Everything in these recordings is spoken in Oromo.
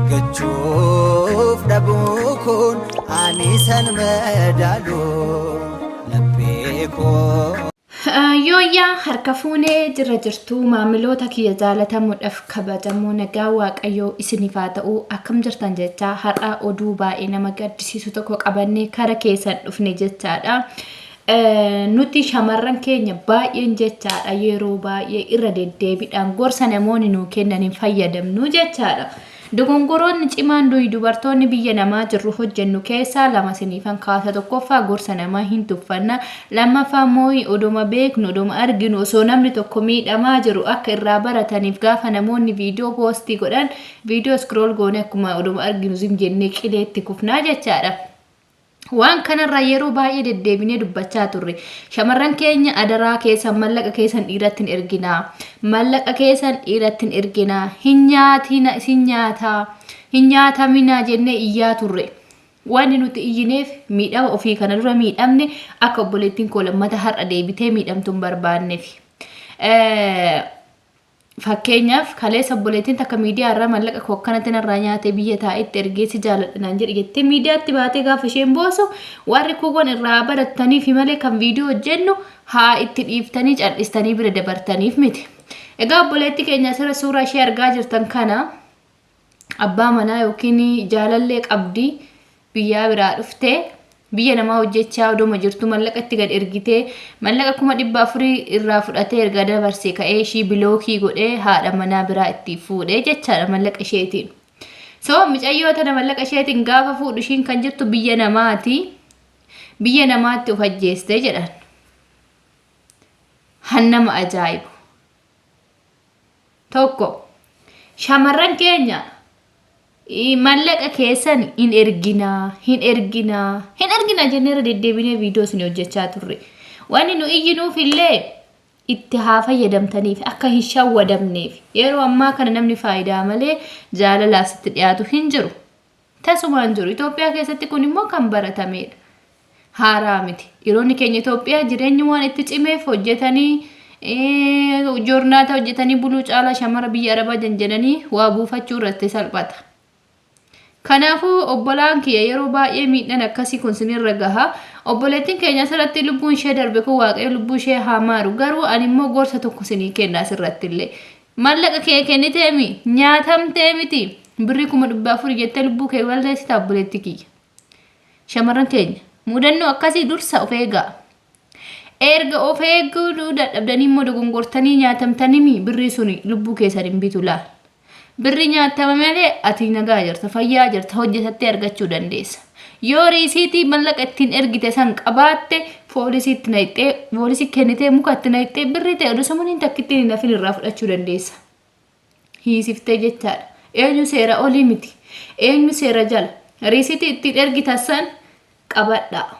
Argachuuf dhabuu kun ani san madaalu laphee koo. Yooyyaa harka fuunee jirra jirtuu maamiloota kiyya jaalatamuudhaaf kabajamoo nagaa waaqayyoo isiniif haa ta'u akkam jirtan jechaa har'a oduu baay'ee nama gaddisiisu tokko qabannee kara keessan dhufne jechaadha. Nuti shamarran keenya baay'een jechaadha yeroo baay'ee irra deddeebiidhaan gorsa namoonni nuu kennan hin fayyadamnu jechaadha. Dogongoroonni cimaan nuyi dubartoonni biyya namaa jirru hojjennu keessaa lama siniifan kaasa. Tokkoffaa gorsa namaa hin tuffanna. Lammaffaa immoo odoma beeknu odoma arginu osoo namni tokko miidhamaa jiru akka irraa barataniif gaafa namoonni viidiyoo poostii godhan viidiyoo scroll goone akkuma odoma arginu zim jennee qileetti kufnaa jechaadha. Waan kanarraa yeroo baay'ee deddeebinee dubbachaa turre. Shamarran keenya adaraa keessan mallaqa keessan dhiiratti hin erginaa. Mallaqa keessan dhiiratti hin erginaa. Hin nyaatina isin nyaataa. Hin nyaataminaa jennee iyyaa turre. Wanni nuti iyyineef miidhama ofii kana dura miidhamne akka obboleettiin koo lammata har'a deebitee miidhamtu hin barbaanneef. Fakkeenyaaf kaleessa obboleettiin takka miidiyaa irraa mallaqa koo akkanatti narraa nyaatee biyya taa'etti ergee si jaaladha naan jedhe jettee miidiyaatti baatee gaafa isheen boosu warri kuuwwan irraa barattaniif malee kan viidiyoo hojjennu haa itti dhiiftanii cal'istanii bira dabartaniif miti. Egaa obboleettii keenya asirra suuraa ishee argaa jirtan kana abbaa manaa yookiin jaalallee qabdi biyyaa biraa dhuftee biyya namaa hojjechaa odoma jirtu mallaqa itti gad ergitee mallaqa 400,000 irraa fudhatee erga dabarse ka'ee ishii bilookii godhee haadha manaa biraa itti fuudhee jechaadha mallaqa isheetiin. So micayyoo tana mallaqa isheetiin gaafa fuudhu ishiin kan jirtu biyya namaati. Biyya namaatti of ajjeeste jedhan. Hannama ajaa'ibu. Tokko, shamarran keenya mallaqa keessan hin erginaa, hin erginaa, hin erginaa jennee irra deddeebinee viidiyoo isin hojjechaa turre. Wanni nu iyyinuuf illee itti haa fayyadamtaniif akka hin shawwadamneef yeroo ammaa kana namni faayidaa malee jaalalaaf sitti dhiyaatu hin jiru. Tasumaa hin jiru. Itoophiyaa keessatti kun immoo kan baratameedha. Haaraa miti. Dhiironni keenya Itoophiyaa jireenyi waan itti cimeef hojjetanii joornaata hojjetanii buluu caalaa shamara biyya Arabaa janjananii waa buufachuu irratti salphata. Kanaafuu obbolaan kiyya yeroo baay'ee miidhaan akkasii kun sinirra gaha. Obboleettiin keenya asirratti lubbuun ishee darbe kun waaqayyo lubbuu ishee haa maaru. Garuu ani immoo gorsa tokko sinii kenna asirratti illee. Mallaqa kee kenniteemi nyaatamtee miti birrii 400,000 jettee lubbuu kee balleessita obboleetti kiyya. Shamarran keenya mudannoo akkasii dursa of eegaa. Erga of eeguu dadhabdanii immoo dogongortanii nyaatamtanimi birrii suni lubbuu keessan hin bitu laal. Birrii nyaatama malee ati nagaa jirta fayyaa jirta hojjetattee argachuu dandeessa. Yoo riisiitii mallaqa ittiin ergite san qabaatte foolisiitti naqxee foolisii kennitee muka itti naqxee birrii ta'e oduu samaniin takkittiin hin hafin irraa fudhachuu dandeessa. Hiisiftee jechaadha. Eenyu seera olii miti. Eenyu seera jala. Riisiitii ittiin ergitan san qabadhaa.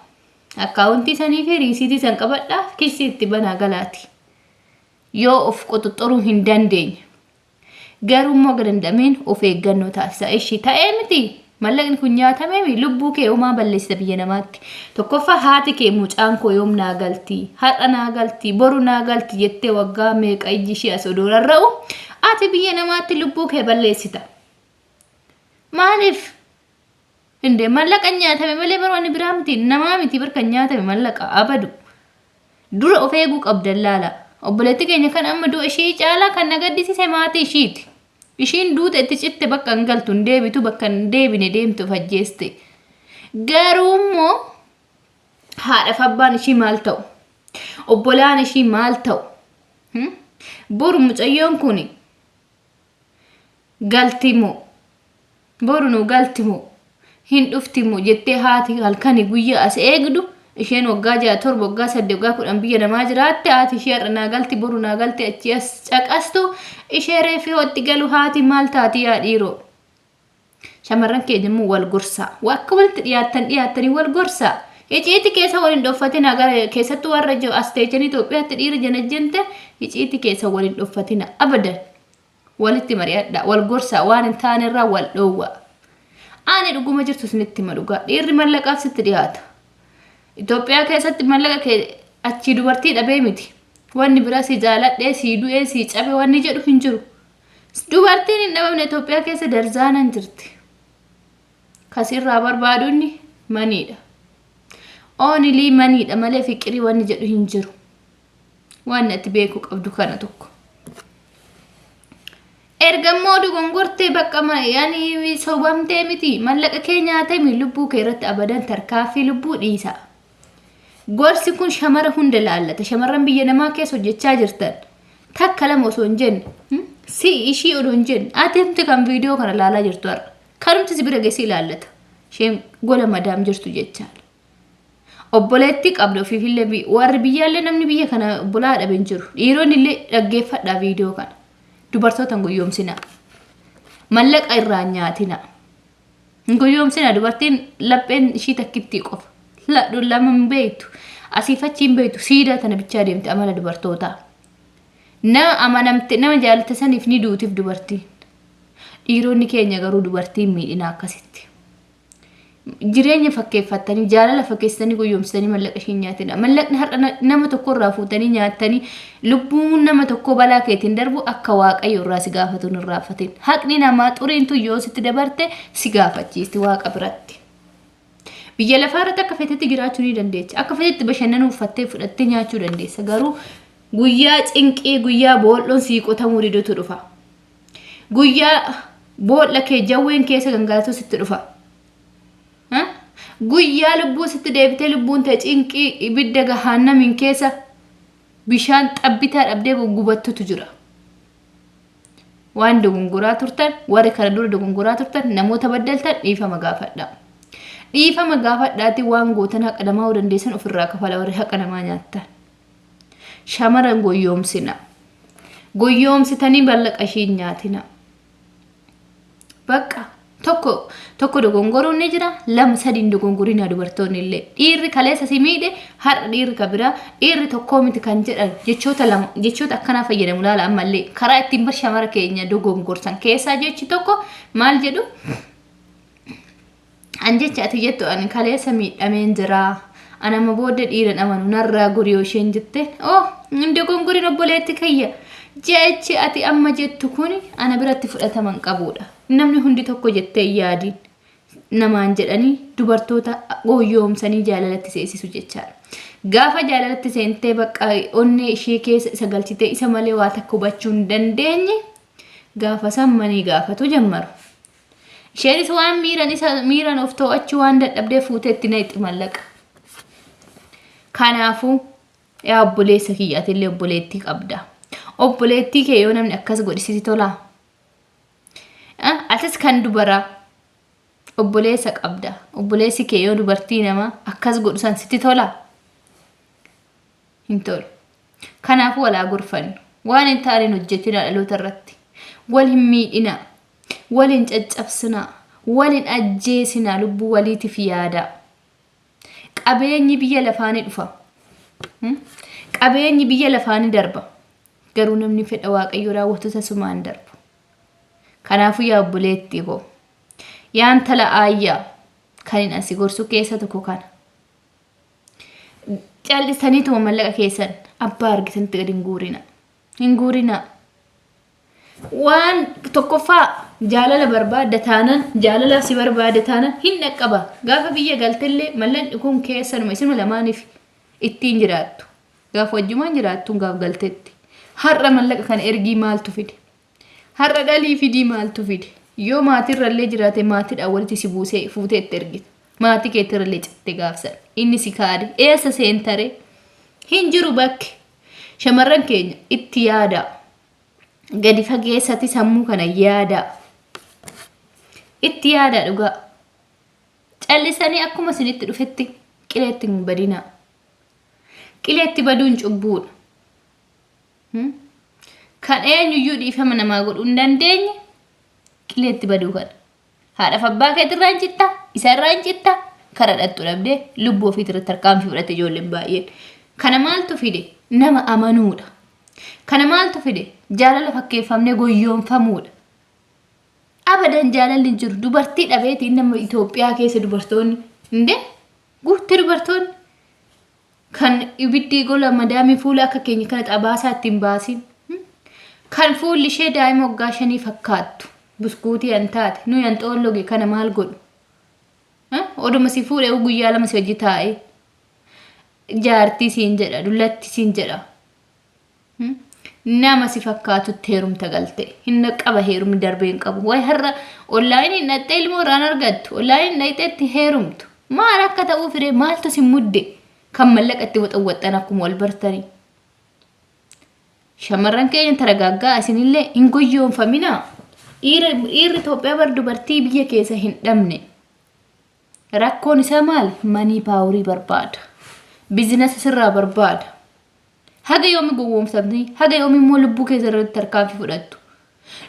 Akkaawuntii sanii fi riisiitii san qabadhaa kissii itti banaa galaati. Yoo of qoxoxoruu hin dandeenye. Garuu immoo aga danda'ameen of eeggannoo taasisa. Ishi ta'ee miti mallaqni kun nyaatamee mi lubbuu kee homaa balleessita biyya namaatti. Tokkoffaa haati kee mucaan koo yoom naa galti har'a naa galti boru naa galti jettee waggaa meeqa ijji ishee as odoo rarra'u ati biyya namaatti lubbuu kee balleessita. Maaliif? Indee mallaqa nyaatame malee bara wanni biraa miti namaa miti bar kan nyaatame mallaqa abadu. Dura of eeguu qabda laala. Obboleetti keenya kan amma du'a ishii caalaa kan na gaddisiise maatii ishiiti. Ishiin duute itti citte bakka hin galtu hin deebitu bakka hin deebine deemte of ajjeeste. Garuu immoo haadhaaf abbaan ishii maal ta'u? Obbolaan ishii maal ta'u? Boru mucayyoon kun galti moo? Boru nu galti moo? Hin dhufti moo? Jettee haati halkani guyyaa as eegdu isheen waggaa 6 7 waggaa 8 waggaa 10 biyya namaa jiraatte haati ishee har'a naa galti boru naa galti achii as caqastu ishee reeffi hootti galu haati maal taati yaa dhiiroo? Shamarran keenya immoo wal gorsaa. Akka walitti dhiyaattan dhiyaattanii wal gorsaa. Iciiti keessa wal hin dhoffatina gara keessattuu warra as teechanii Itoophiyaatti dhiira janajjante iciiti keessa wal hin dhoffatina abadan. Walitti mari'adhaa, wal gorsaa, waan hin taane irraa wal dhoowwaa. Ani dhuguma jirtu isinitti hima dhugaa. Dhiirri mallaqaaf sitti dhiyaata. Itoophiyaa keessatti mallaqa kee achii dubartii dhabee miti. Wanni biraa si jaaladhee, si du'ee, si cabe wanni jedhu hin jiru. Dubartiin hin dhabamne Itoophiyaa keessa darzaanan jirti. Kasirraa barbaadu inni maniidha. Only maniidha malee fiqirii wanni jedhu hin jiru. Waan ati beekuu qabdu kana tokko. Erga immoo dogongortee bakka yani sobamtee miti mallaqa kee nyaatemi lubbuu kee irratti abadan tarkaaffii lubbuu dhiisa. Gorsi kun shamara hunda laallata. Shamarran biyya namaa keessa hojjechaa jirtan takka lama osoo hin jenne si ishii odoo hin jenne atimti kan viidiyoo kana laalaa jirtu har'a. Kanumti si bira geessee ilaallata. Isheen gola madaam jirtu jechaadha. Obboleettii qabda ofiifillee warri biyyaallee namni biyya kana obbolaa dhabe hin jiru. Dhiironni illee dhaggeeffadhaa viidiyoo kana. Dubartoota hin gowwoomsinaa. Mallaqa irraa hin nyaatinaa. Hin gowwoomsinaa dubartiin lapheen ishii takkittii qofa. Ladhu lama hin beektu. Asiif achi hin beektu. Siidaa tana bichaa deemti amala dubartootaa. Nama amanamte nama jaalatte saniif ni duutiif dubartiin. Dhiironni keenya garuu dubartii hin miidhinaa akkasitti. Jireenya fakkeeffattanii jaalala fakkeessitanii gowwoomsitanii mallaqa ishee hin nyaatina. Mallaqni har'a nama tokko irraa fuutanii nyaattanii lubbuun nama tokkoo balaa keetiin darbu akka waaqayyo irraa si gaafatu hin irraanfatin. Haqni namaa xuriin tun yoo sitti dabarte si gaafachiisti waaqa biratti. Biyya lafaa irratti akka feetetti jiraachuu ni dandeecha. Akka feetetti bashannanuu uffattee fudhattee nyaachuu dandeessa. Garuu guyyaa cinqii guyyaa bool'oon sii qotamuu didutu dhufa. Guyyaa boolla kee jawween keessa gangalatu sitti dhufa. Ha? Guyyaa lubbuu sitti deebitee lubbuun tee cinqii ibidda gahaannamiin keessa bishaan xabbitaa dhabdee gubattutu jira. Waan dogongoraa turtan, warri kana dura dogongoraa turtan, namoota baddaltan dhiifama gaafadhaa. Dhiifama gaafadhaatii waan gootan haqa namaa yoo dandeessan ofirraa kafala warri haqa namaa nyaattan. Shamaran goyyoomsina. Goyyoomsitanii mallaqa ishii hin nyaatina. Bakka tokko tokko dogongoruun ni jira lama sadi hin dogongorina dubartoonni illee. Dhiirri kaleessa si miidhe har'a dhiirri ka biraa dhiirri tokkoo miti kan jedhan jechoota lama jechoota akkanaa fayyadamu laala ammallee karaa ittiin bar shamara keenya dogongorsan keessaa jechi tokko maal jedhu An jecha ati jettu ani kaleessa miidhameen jira. An amma booda dhiiran amanu narraa gori yoo isheen jette. Oh hin dogongorin obboleetti kiyya. Jechi ati amma jettu kun ana biratti fudhatama hin qabuudha. Namni hundi tokko jettee hin yaadiin. Namaan jedhanii dubartoota goyyoomsanii jaalalatti seesisu jechaadha. Gaafa jaalalatti seentee bakka onnee ishee keessa isa galchitee isa malee waa takka hubachuu hin dandeenye gaafa san manii gaafatu jammaru. Isheenis waan miiran isa miiran of to'achuu waan dadhabdee fuutee itti naqxi mallaqa. Kanaafuu yaa obboleessa kiyya atillee obboleettii qabda. Obboleettii kee yoo namni akkas godhe sitti tolaa? Atis kan dubaraa obboleessa qabda. Obboleessi kee yoo dubartii namaa akkas godhu san sitti tolaa? Hin tolu. Kanaafuu wal haa gorfannu. Waan hin taane hin hojjetinaa dhaloota irratti. Wal hin miidhinaa. Wal hin caccabsinaa. Wal hin ajjeesinaa lubbuu waliitiif yaadaa. Qabeenyi biyya lafaa ni dhufa. Qabeenyi biyya lafaa ni darba. Garuu namni fedha Waaqayyoo raawwatu tasumaa hin darbu. Kanaafuu yaa obboleettii koo, yaa intala aayyaa, kan hin asi gorsu keessa tokko kana. Cal'istaniituma mallaqa keessan abbaa argitanitti gadi hin guurina. Hin guurinaa. Waan tokkoffaa jaalala barbaadda taanan jaalala si barbaada taanan hin dhaqqaba. Gaafa biyya galtellee mallaqni kun keessanuma isinuma lamaaniif ittiin jiraattu. Gaafa wajjumaan jiraattuun gaaf galtetti. Har'a mallaqa kana ergii maaltu fide? Har'a dhalii fidii maaltu fide? Yoo maatirrallee jiraate maatiidhaan walitti si buusee fuutee itti ergita. Maatii keetirrallee citte gaafsan. Inni si kaade. Eessa seentaree? Hin jiru bakki. Shamarran keenya itti yaadaa. Gadi fageessati sammuu kana yaadaa. Itti yaadaa dhugaa. Callisanii akkuma isinitti dhufetti qileetti hin badinaa. Qileetti baduun cubbuudha. Kan eenyuyyuu dhiifama namaa godhuu hin dandeenye qileetti baduu kana. Haadhaaf abbaa keetirraa hin citta, isa irraa hin citta, kara dhattu dhabdee lubbuu ofiitirratti tarkaanfii fudhatte ijoolleen baay'een. Kana maaltu fide? Nama amanuudha. Kana maaltu fide? Jaalala fakkeeffamnee goyyoomfamuudha. Abadan jaalalli hin jiru. Dubartii dhabeetiin nama Itoophiyaa keessa dubartoonni indee guutte dubartoonni kan ibiddi gola madaamii fuula akka keenya kana xabaasaa ittiin baasin kan fuulli ishee daa'ima waggaa shanii fakkaattu buskuutii an taate nuyi an xoolloge kana maal godhu? Oduma si fuudhee guyyaa lama si hojii taa'ee jaartii siin jedha, dullatti siin jedha. Nama si fakkaatutti heerumta galte. Hin qaba heerumni darbee hin qabu. Wayi har'a onlaayiniin dhaqxee ilmoo irraan argattu. Onlaayiniin dhaqxee itti heerumtu. Maal akka ta'uu firee maaltu si mudde kan mallaqa itti waxawwaxxan akkuma wal bartanii. Shamarran keenya taragaaggaa isinillee hin goyyoonfaminaa. Dhiirri Itoophiyaa bar dubartii biyya keessa hin dhabne. Rakkoon isaa maali? Manii paaworii barbaada. Bizinasa sirraa barbaada. Haga yoomi gowwoomsamtanii? Haga yoomi immoo lubbuu keessa irratti tarkaanfii fudhattu?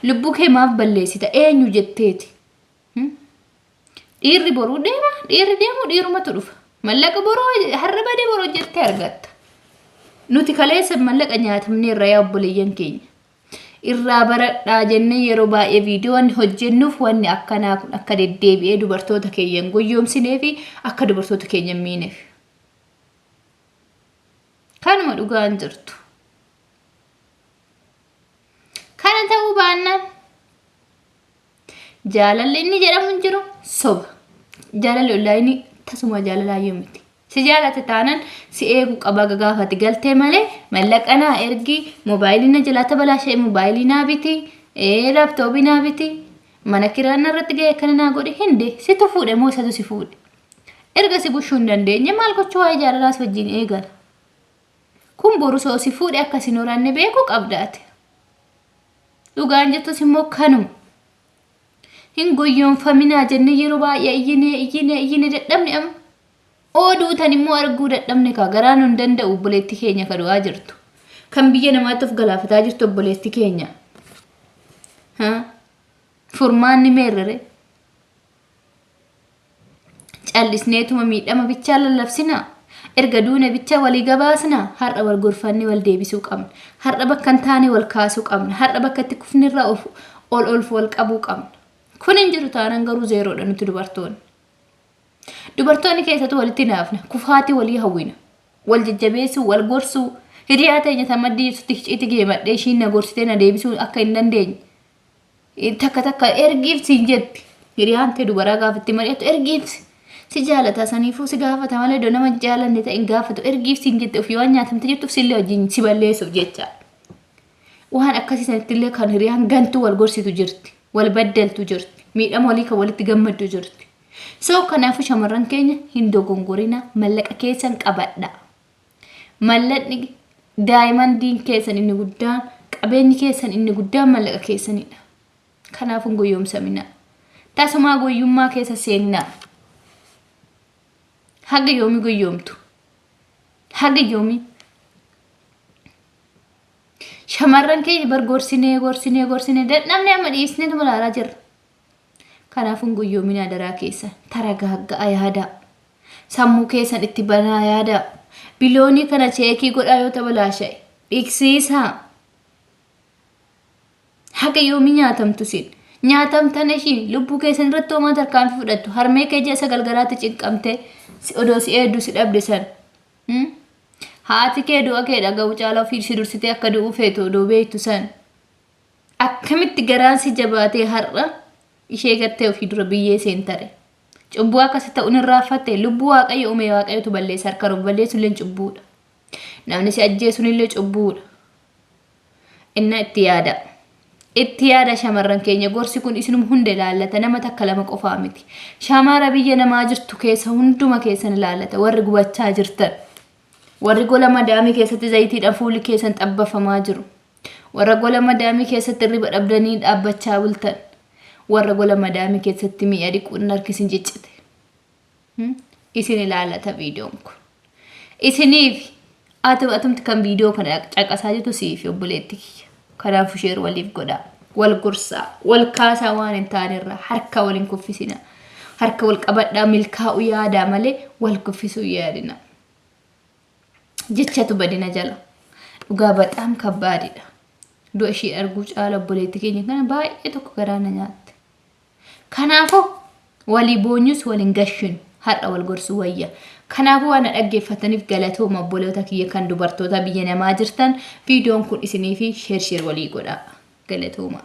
Lubbuu kee maaf balleessita? Eenyu jetteeti? Dhiirri boruu deema, dhiirri deemu dhiirumatu dhufa. Mallaqa boruu har'a badee boruu hojjettee argatta. Nuti kaleessa mallaqa nyaatamneerra yaa obboleeyyan keenya. Irraa baradhaa jennee yeroo baay'ee viidiyoo wanni hojjennuuf wanni akkanaa kun akka deddeebi'ee dubartoota keenya hin goyyoomsinee fi akka dubartoota keenya hin miineef. Kanuma dhugaan jirtu. Kana ta'uu baannaan jaalalli inni jedhamu hin jiru soba. Jaalalli onlaayinii tasuma jaalalaayyuu miti. Si jaalate taanan si eegu qaba gaafati galtee malee mallaqa naa ergi moobaayilii na jalaa tabalaasha'e moobaayilii naa biti laaptoobii naa biti mana kiraan narratti ga'e akkana naa godhi hinde situ fuudhe moo isatu si fuudhe. Erga si bushuu hin dandeenye maal gochuu waa'ee jaalalaas wajjin eegala. Kun boru soo si fuudhe akka si horanne beekuu qabda ati. Dhugaan jettus immoo kanuma. Hin goyyoonfaminaa jennee yeroo baay'ee iyyinee iyyinee iyyinee dadhabne amma. Ooduu tan immoo arguu dadhabne kaa garaa nun danda'u obboleetti keenya ka du'aa jirtu. Kan biyya namaatti of galaafataa jirtu obboleetti keenya. Furmaanni meerrere? Callisneetuma miidhama bichaa lallabsinaa? Erga duune bichaa walii gabaasnaa? Har'a wal gorfannee wal deebisuu qabna. Har'a bakka hin taane wal kaasuu qabna. Har'a bakka itti kufnirraa of ol ol wal qabuu qabna. Kun hin jiru taanaan garuu zeeroodha nuti dubartoonni. Dubartoonni keessattuu walitti naafna. Kufaatii walii hawwina. Wal jajjabeessuu, wal gorsuu. Hiriyaa teenya tan maddii jirtutti hiciiti geemadhee ishiin na gorsitee na deebisuu akka hin dandeenye. Takka takka ergiif siin jetti. Hiriyaan tee dubaraa gaafa itti mari'attu ergiif si jaalata saniifuu si gaafata malee iddoo nama hin jaalanne ta'e hin gaafatu ergiif siin jette ofii waan nyaatamte jirtuuf sillee wajjin si balleessuuf jecha. Waan akkasii sanitti illee kan hiriyaan gantuu wal gorsitu jirti. Wal baddaltu jirti. Miidhama walii kan walitti gammaddu jirti. So kanaafuu shamarran keenya hin dogongorina mallaqa keessan qabadha. Mallaqni daayimandiin keessan inni guddaan qabeenyi keessan inni guddaan mallaqa keessanidha. Kanaaf hin goyyomsaminaa. Tasumaa goyyummaa keessa seeninaa. Haga yoomii goyyoomtu? Haga yoomii? Shamarran keenya bar gorsinee gorsinee gorsinee dadhabnee amma dhiisneetuma ilaalaa jirra. Kanaaf hin goyyoominaa daraa keessan. Taragaagga'a yaadaa. Sammuu keessan itti banaa yaadaa. Biloonii kana cheekii godhaa yoo tabalaasha'e. Dhiqsiisaa. Haga yoomii nyaatamtu isin? Nyaatamtan ishii lubbuu keessan irratti homaa tarkaanfii fudhattu. Harmee kee ji'a sagal garaatti cinqamtee si odoo si eeddu si dhabde san. Haati kee du'a kee dhaga'uu caalaa ofii si dursitee akka du'uu feetu odoo beektu san. Akkamitti garaan si jabaatee har'a ishee gattee ofii dura biyyee seentare. Cubbuu akkasi ta'u hin irraanfatte lubbuu waaqayyo uume waaqayyotu balleessa harka robu balleessu illee cubbuudha. Namni si ajjeesuun illee cubbuudha. Inna itti yaada. Itti yaada shamarran keenya gorsi kun isinuma hunda ilaallata nama takka lama qofaa miti. Shamara biyya namaa jirtu keessa hunduma keessan ilaallata warri gubachaa jirtan. Warri gola madaamii keessatti zayitiidhaan fuulli keessan xabbafamaa jiru. Warra gola madaamii keessatti hirriba dhabdanii dhaabbachaa bultan. Warra gola madaamii keessatti mi'a dhiquun harki isin ciccite. Isin ilaallata viidiyoon kun. Isiniif ati atumti kan viidiyoo kana caqasaa jirtu siifi obboleetti kiyya. Kanaafuu sheer waliif godhaa. Wal gorsaa. Wal kaasaa waan hin taanerraa harka wal hin kuffisina. Harka wal qabadhaa milkaa'uu yaadaa malee wal kuffisuu yaadina. Jechatu badina jala. Dhugaa baxaam kabbaadidha. Du'a ishii arguu caala obboleetti keenya kana baay'ee tokko garaa na nyaatte. Kanaafuu walii boonyus wal hin gashinu. Har'a wal gorsuu wayya. Kanaafuu waan na dhaggeeffataniif galatooma obboloota kiyya kan dubartoota biyya namaa jirtan viidiyoon kun isinii fi sheer sheer walii godhaa. Galatooma.